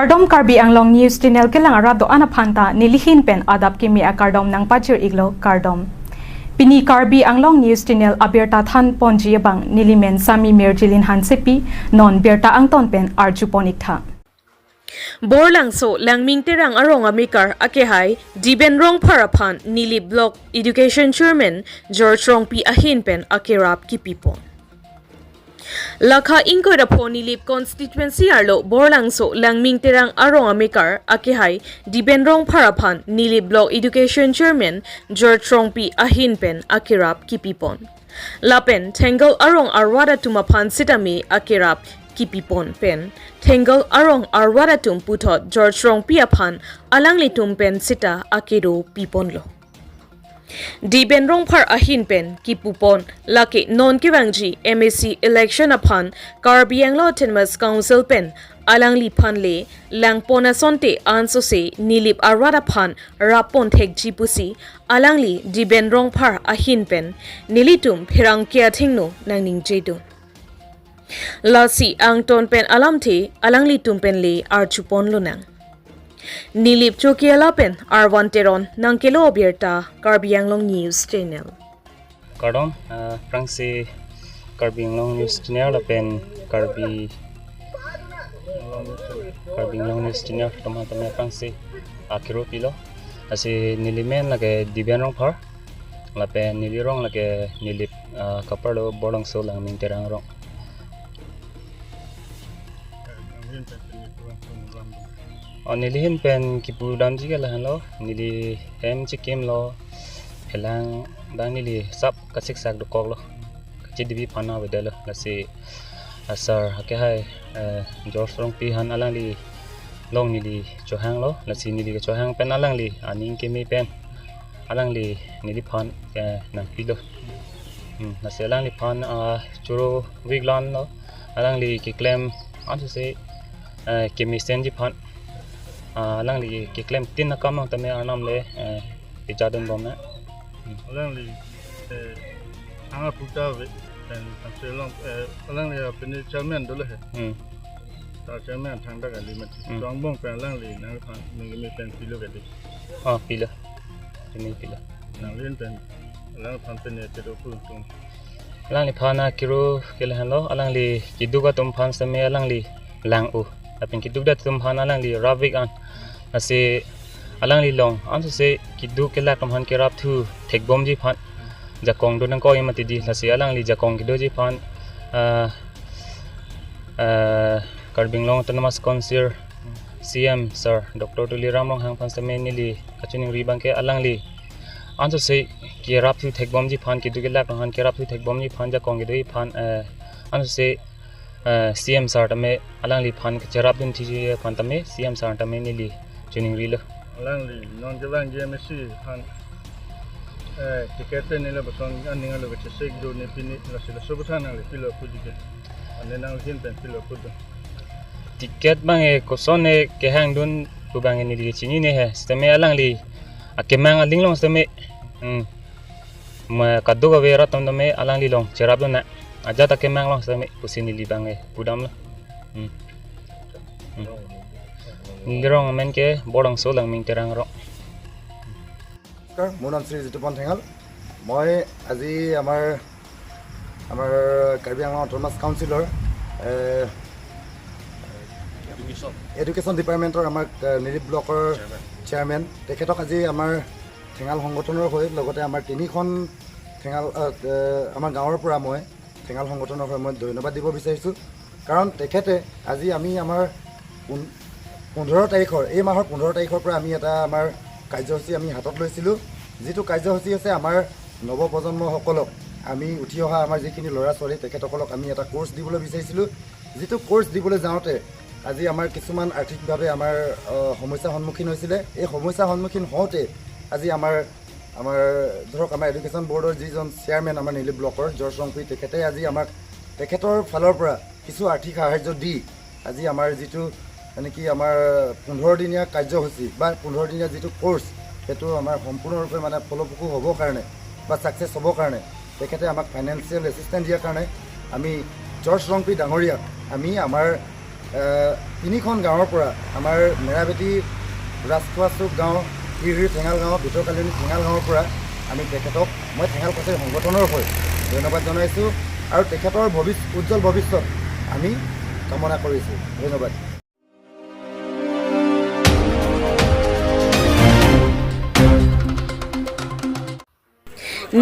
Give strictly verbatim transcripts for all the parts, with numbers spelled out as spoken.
Kardom, Karbi Anglong News Channel kelang arat do-an aphan ta nelihin pen adap kimi akardom nangpachir iklo, kardom. Pini Karbi Anglong News Channel abirta than ponji abang nelimen Sami Mirjilin Hansepi, non birta angton pen arju pon iktha. Borlangso Langming Terang arong amekar akehai Diben Rongphar aphan Nilip Block Education Chairman George Rongpi ahin pen akerap kipipon. Lakha ingkoi ra pho Nilip constituency arlo Borlangso Langming Terang arong amekar akehai Diben Rongphar aphan Nilip Block Education Chairman George Rongpi ahin pen akerap kipipon. Lapen Thengal arong arwat atum aphan sitame akerap kipipon pen Thengal arong arwat atum puthot George Rongpi aphan alanglitum pen sita akero piponlo. Diben Rongphar ahin pen kipupon lake non kevangji M A C election aphan Karbi Anglong Autonomous Council pen alangliphan le langpon asonte ansose Nilip arat aphan rappon thekji pusi alangli Diben Rongphar ahin pen nelitum pherangke athengno nangningjedun. Lasi angton pen alamthe alanglitum pen le arju ponlonang. Nilip Chokihola pen Arvan Teron nangkelo abirta, Karbi Anglong News Channel. Kardom, ah, aphrangsi Karbi Anglong News Channel lapen Karbi, Karbi Anglong News Channel atum aphan tame aphrangsi akero pilo. Lasi nelimen lake Diben Rongphar, lapen neli rong lake Nilip, ah, kaparlo Borlangso Langming Terang arong. O, nelihin pen kipudamji ke lahenlo, neli hem chekimlo, phelang abang neli sap kasiksak dokoklo, kachidibi aphan avedetlo. Lasi asar akehai, eh, George Rongpi aphan alangli along neli chohanglo, lasi neli kechohang pen alangli aning keme pen alangli neliphan, eh, nangpilo. Hmm, lasi alangliphan, ah, choro vik lanlo, alangli keklem ansose, eh, kemesenji aphan, ah, alangli keklem tin akam along tame arnam le, eh, pejadunbomnang. Hmm. Alangli, eh, anga puta ve, pen, pen along, eh, alangli, eh, pini chairman dolo he. Hmm. Ta chairman thangta kali mati. Hmm. Tuang bong pen alangli nangphan, nangli pen pilo kali. Oh, pilo. Pini pilo. Nanglin pen, alangphan pen ya chedo pu tung. Alangliphan akero ke lahenlo, alangli keduk atum aphan sitame alangli lang-o. Lapen keduk det atum aphan alangli rapvik an. Lasi alangli along ansose keduk kelak atum aphan kerap thu thekbomji aphan jakong do nangkok mati di. Lasi alangli jakong kedoji aphan, ah, ah, Karbi Anglong Autonomous Council C M sir Doctor Tuliram Ronghang aphan sitame neli kachiningri abang ke alangli ansose kerap thu thekbomji aphan, keduk kelak atum aphan kerap thu thekbomji aphan, jakong kedoji aphan, eh, ansose, eh, C M sir tame alangliphan kacherapdun thiji aphan tame C M sir tame neli chiningrilo. Alangli non kevangji M A C aphan, eh, ticket te neli lapuson aning alo kachesik do ne pini, lasi laso aphuthak nangli pilo puji ke. Ane nanghin pen pilo pudo. Ticket abang e koson e kehangdun pu abang e neli chinine he. Sitame alangli akemang aling along sitame, hmm, ma kadokave rat atum tame alangli along cherapdun na. Ajat akemang along sitame pusi neli abang e pudamlo. Hmm. Hmm. Neli rong amen ke Borlangso Langming Terang arong. নমস্কাৰ, মোৰ নাম শ্ৰী জিতুপন ঠেঙাল। মই আজি আমাৰ, আমাৰ কাৰ্বি আংলং অট'নমাছ কাউন্সিলৰ, এ, এডুকেশ্যন ডিপাৰ্টমেণ্টৰ আমাৰ, এ, নিলিপ ব্লকৰ চেয়াৰমেন। চেয়াৰমেন, তেখেতক আজি আমাৰ ঠেঙাল সংগঠনৰ হৈ লগতে আমাৰ তিনিখন ঠেঙাল, এ, এ, আমাৰ গাঁৱৰ পৰা মই ঠেঙাল সংগঠনৰ হৈ মই ধন্যবাদ দিব বিচাৰিছোঁ। কাৰণ তেখেতে আজি আমি আমাৰ পোন-, পোন্ধৰ তাৰিখৰ, এই মাহৰ পোন্ধৰ তাৰিখৰ পৰা আমি এটা আমাৰ কাৰ্যসূচী আমি হাতত লৈছিলোঁ। যিটো কাৰ্যসূচী হৈছে আমাৰ নৱপ্ৰজন্মসকলক, আমি উঠি অহা আমাৰ যিখিনি ল'ৰা ছোৱালী, তেখেতসকলক আমি এটা কোৰ্চ দিবলৈ বিচাৰিছিলোঁ। যিটো কোৰ্চ দিবলৈ যাওঁতে আজি আমাৰ কিছুমান আৰ্থিকভাৱে আমাৰ, আহ, সমস্যাৰ সন্মুখীন হৈছিলে। এই সমস্যাৰ সন্মুখীন হওঁতে আজি আমাৰ, আমাৰ ধৰক আমাৰ এডুকেশ্যন বৰ্ডৰ যিজন চেয়াৰমেন আমাৰ নিলিপ ব্লকৰ জৰ্জ ৰংপুৰী, তেখেতে আজি আমাক তেখেতৰ ফালৰ পৰা কিছু আৰ্থিক সাহাৰ্য দি আজি আমাৰ যিটো নেকি আমাৰ পোন্ধৰ দিনীয়া কাৰ্যসূচী বা পোন্ধৰ দিনীয়া যিটো কোৰ্চ, সেইটো আমাৰ সম্পূৰ্ণৰূপে মানে ফলপ্ৰসূ হ'বৰ কাৰণে বা ছাকচেছ হ'বৰ কাৰণে তেখেতে আমাক ফাইনেন্সিয়েল এছিষ্টেণ্ট দিয়াৰ কাৰণে আমি জৰ্জ ৰংপুৰী ডাঙৰীয়াক আমি আমাৰ আহ, তিনিখন গাঁৱৰ পৰা, আমাৰ মেৰাবেটি, ৰাজখোৱা চুক গাঁও, হিৰহিৰ ঠেঙাল গাঁও, ভিতৰকালিনী ঠেঙাল গাঁৱৰ পৰা আমি তেখেতক, মই ঠেঙাল কছাৰী সংগঠনৰ হৈ ধন্যবাদ জনাইছোঁ আৰু তেখেতৰ ভৱিষ্য-, উজ্জ্বল ভৱিষ্যত আমি কামনা কৰিছোঁ। ধন্যবাদ।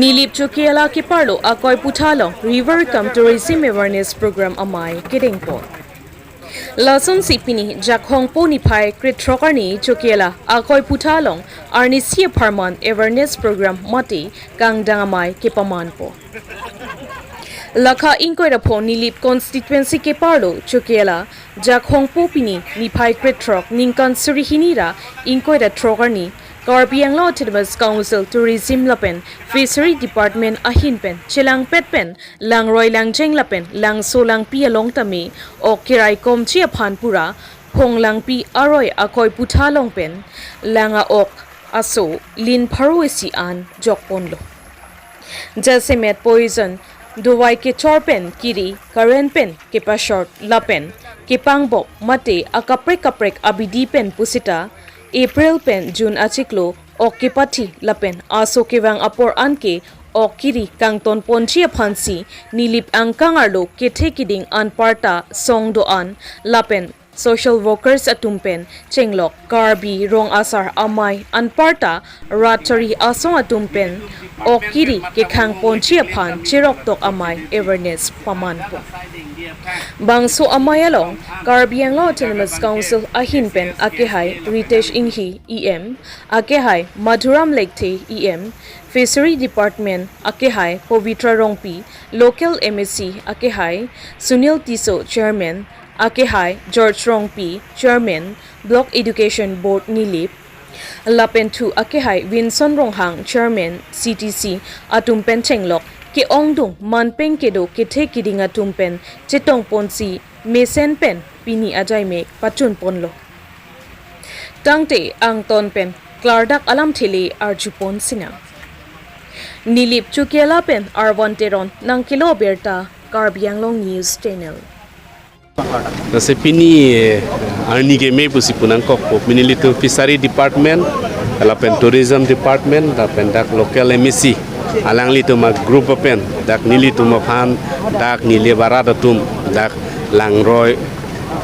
Nilip Chokiala keparlo Akoiputha along River cum Tourism Awareness Program amei kedengpon. Lasonsi pini Jakhong po niphai krethrok arni Chokiala Akoiputha along arnisi apharman awareness program mate kangdang amei kepamanpo. Lakha ingkoi ra pho Nilip constituency keparlo Chokiala Jakhong po pini niphai krethrok ningkan suri hini ra ingkoi ra throk arni Karbi Anglong Autonomous Council Tourism lapen Fishery Department ahin pen chelangpet pen langroi langjeng lapen langso langpi along tame ok keraikomji aphan pura Phonglangpi aroi Akoiputha along pen lang a-ok aso lin pharo isi an jokponlo. Jasemet poison, dovai kechor pen kiri, current pen kepashort lapen kepangbok mate akaprek kaprek abidi pen pusita April pen June achiklo ok kepathi lapen aso kevang apor anke ok kiri kangtonponji aphansi Nilip angkang arlo kethe kiding anparta song do-an lapen social workers atum pen chenglok Karbi Rong Asar amei anparta rat chari asong atum pen ok kiri kekhangponji aphan cheroktok amei awareness pamanpo. Bangso amei along Karbi Anglong Autonomous Council ahin pen akehai Ritesh Enghi E M, akehai Madhuram Lekthe E M, Fishery Department akehai Pavitra Rongpi, Local M A C akehai Sunil Tisso Chairman, akehai George Rongpi Chairman, Block Education Board Nilip, lapen thu akehai Vinson Ronghang Chairman C T C atum pen chenglok ke-ongdung manpeng kedo kethe kiding atum pen chetongponsi mesen pen pini ajaimek pachunponlo. Tangte angton pen klardak alamthe le arjupon sinang. Nilip Chokiala pen Arvan Teron nangkelo abirta Karbi Anglong News Channel. Lasi pini eh, arni keme pusi punangkokpo, pini ilitum Fishery Department, lapen Tourism Department, lapen dak local M A C, alanglitum a-group pen dak nelitum aphan dak Nilip arat atum dak langroi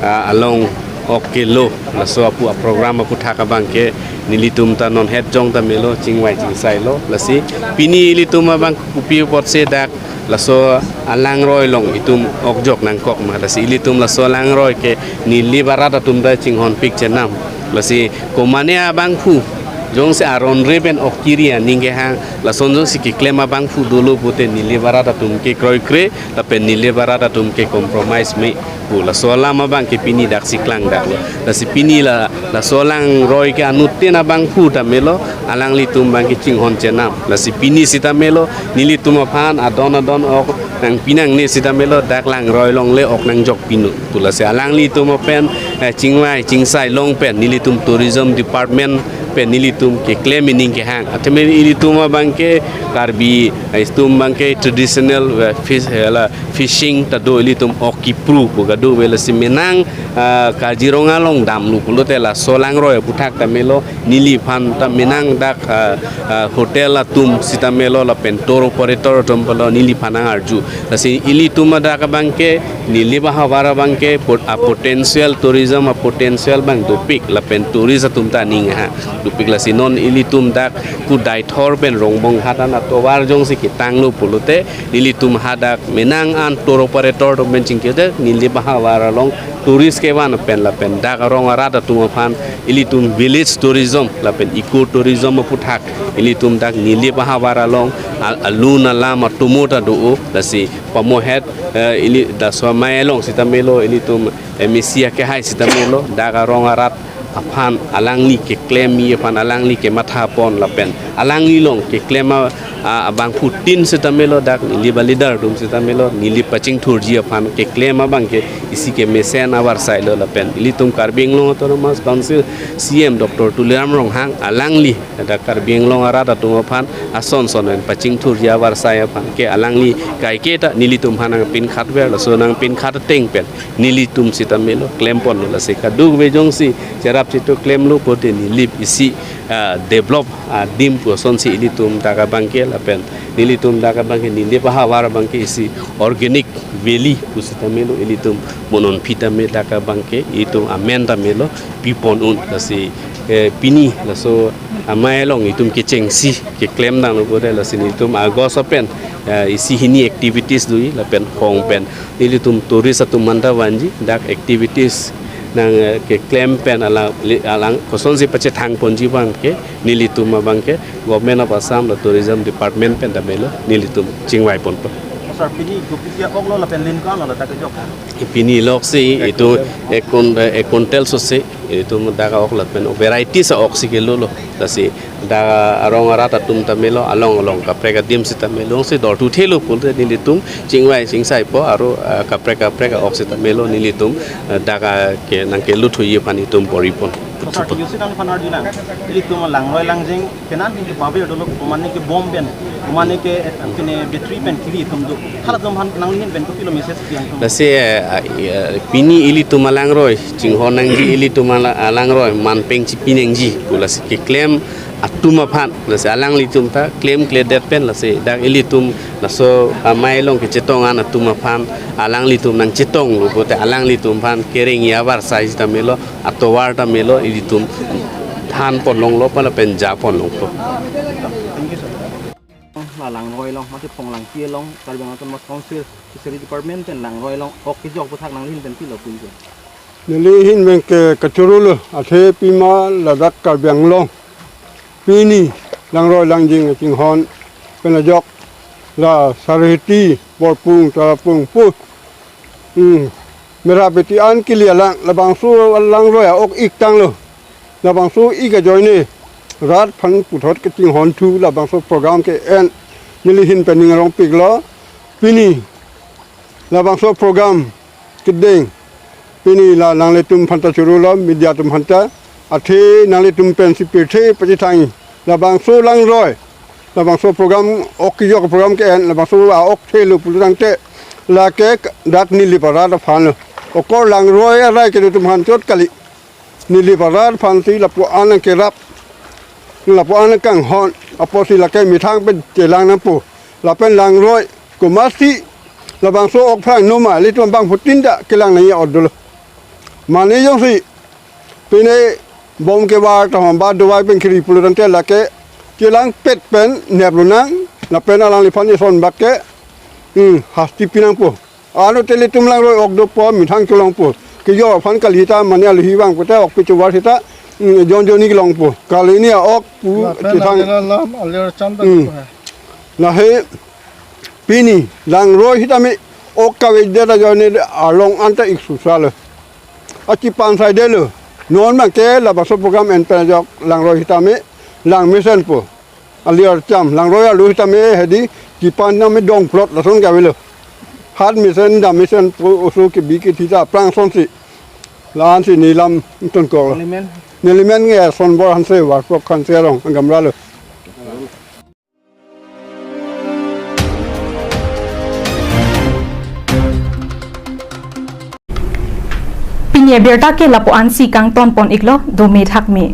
ah, along ok kelo, laso apu a-program aputhak abangke nelitum ta non het jong ta melo, chingvai chingsailo. Lasi pini ilitum abang kopi apotsi dak laso alangroi along itum ok jok nangkok ma, lasi ilitum laso alangroi ke Nilip arat atum ta chinghonpik chenam. Lasi komane abangphu jongsi aron re pen ok kiri aning kehang, lason jongsi keklem abangphu dolo pute Nilip arat atum ke kroikre lapen Nilip arat atum ke compromise me pu, laso alam abangke pini daksi klangdaklo. Lasi pini la laso alangroi ke anuttin abangphu ta melo, alanglitum abangke chinghon chenam. Lasi pini sita melo, nelitum aphan adon adon ok nangpi nangne sita melo, dak langroi along le ok nangjok pinu pu. Lasi alanglitum pen eh, chingvai chingsai long pen nelitum Tourism Department pen nelitum keklem ining kehang. Athema ilitum abangke Karbi, eh, itum abangke traditional eh, fish, eh, la fishing ta do, ilitum ok kipru pu kadokave, lasi menang ah, Kaziranga along damlo pulote laso alangroi aputhak ta melo, neliphan ta menang dak ah, ah, hotel atum sita melo lapen tour operator atum pulo neliphan nangarju. Lasi ilitum adak abangke Nilip ahavar abangke pot-, a potential tourism a potential abang dopik lapen tourist atum ta aning ha dopik. Lasi non ilitum dak Kudaithor pen Rongbong Ghat an atovar jongsi ketanglo pulote nelitum hadak menang an tour operator atum pen chingkete Nilip ahavar along tourist kevan pen lapen dak arong arat atum aphan ilitum village tourism lapen eco tourism aputhak ilitum dak Nilip ahavar along al-, alun alam atomo ta do-o. Lasi pamohet eh, ili laso amei along sita melo, ilitum M A C akehai sita melo, dak arong arat aphan, alangli keklem-i aphan alangli kematha pon lapen alangli along keklem a, a, abangphutin sitame lo, dak Nilip a-leader atum sitame lo, Nilip pachingthurji aphan keklem abangke isi kemesen avarsai lo lapen ilitum Karbi Anglong Autonomous Council C M Doctor Tuliram Ronghang alangli dak Karbi Anglong arat atum aphan ason son pen pachingthurji avarsai aphan ke alangli kaiketa nelitum aphan nangpinkhat ver, laso nangpinkhat ateng pen nelitum sitame lo klem pon lo. Lasi kadokave jongsi cherap chetu klemlo pote Nilip isi, ah, develop adim pu asonsi ilitum dak abangke lapen nelitum dak abangke Nilip ahavar abangke isi organic valley pu sitame lo, ilitum monon pi tame dak abangke itum amen tame lo pipon un. Lasi, eh, pini laso amei along itum kechengsi keklem dang lo pote lasi nelitum August pen, eh, isi hini activities do-i lapen hong pen nelitum tourist atum manta vanji dak activities nang, eh, keklem pen alang, li-, alang kosonsi pachethang ponji abangke nelitum abangke Government of Assam la Tourism Department pen tame lo nelitum chingvai ponpo. Sir, pini dopik ya ok lo lapen lin ko-an lo dak kejok? Pini lok si itum ek kun-, eh, ek kuntel so si itum dak ok lapen varieties ok si kelo lo. Lasi dak arong arat atum tame lo along along kaprek adim sitame lo si dor tu thelo pulote nelitum chingvai chingsai po aro, ah, kaprek kaprek ok sitame lo nelitum, ah, dak, ah, ke nangkelut thuji aphan itum bor-i pon. Sir, kejok si nangphan arju nang. Ilitum langroi langjing penang ke pave dolo, komatne ke bomb pen, komatne ke, eh, kene battery pen kiri atum do. Halatum aphan nangli ahin pen kopilo message pi nangtum? Lasi, eh, ah, eh, pini ilitum alangroi chinghon nangji, ilitum ala-, alangroi manpeng chipi nangji pu lasi keklem atum aphan, lasi alanglitum ta klemkledet pen lasi dak ilitum laso amei along kechetong an atum aphan alanglitum nangchetong lo pote alanglitum aphan kereng-i avarsai tame lo, atovar tame lo, ilitum than pon longlo pa lapen ja pon longpo. Thank you, sir. La langroi along, mate Phonglangpi along, Karbi Anglong Autonomous Council Fishery Department pen langroi along ok kejok aputhak nangli ahin pen pilo pu-i ke? Neli ahin pen ke kachoro lo, athe pima ladak Karbi Anglong pini langroi langjing chinghon pen ajok la Sarhiti, Borpung, Tarapung pu. Hmm. Merabeti an kili alang, labangso langroi a-ok ik tanglo. Labangso ik ajoine rat aphan puthot kechinghon thu labangso program ke-en neli ahin pen ning arong piklo. Pini labangso program kedeng. Pini la nanglitum aphanta choro lo, media atum aphanta. Athe nanglitum pensi pirthe pachethang-i. Labangso langroi, labangso program ok kejok program ke-en, labangso a-ok thelo pulo tangte lake dak Nilip arat aphan lo. Okor langroi arai kedo atum aphan chot kali. Nilip arat aphansi lapu-an nangkerap, lapu-an nangkanghon, apotsi lake methang pen chelang nangpo. Lapen langroi komatsi labangso ok phrang noma, ilitum abangphutin ta kelang nangji-ot dolo. Mane jongsi pine bomb kevar tahom ba dovai pen kiri pulo tangte lake chelangpet pen nep lonang, lapen alangliphan eson bak ke, hmm, hasti pi nangpo. Ano te ilitum langroi ok dopo, methang cholongpo. Kejok aphan kali ta, mane alohi vang pote ok pichovar seta, mm, jon jonni kelongpo. Kali ni a-ok pu lapen chethan. Lake la lam alir cham ta Hmm. dopo hai. Lahei pini langroi sitame ok kavedet ajoine arlong anta ik susa lo. Achipan saidetlo. Non abangke labangso program en pen ajok langroi sitame lang mesenpo. Alir cham, langroi arlo sitame hedi chipan tame dongplot lason ke avelo. Hat mesen, dam mesen pu oso kebi kethe ta aphrang asonsi. La-ansi neli lam ingtonkok lo. Neli men? Neli men ke Sonbor Hanse, Warpok Hanse arong, Gamra lo. Pini abirta ke lapu-ansi kangton pon iklo, dome thakme.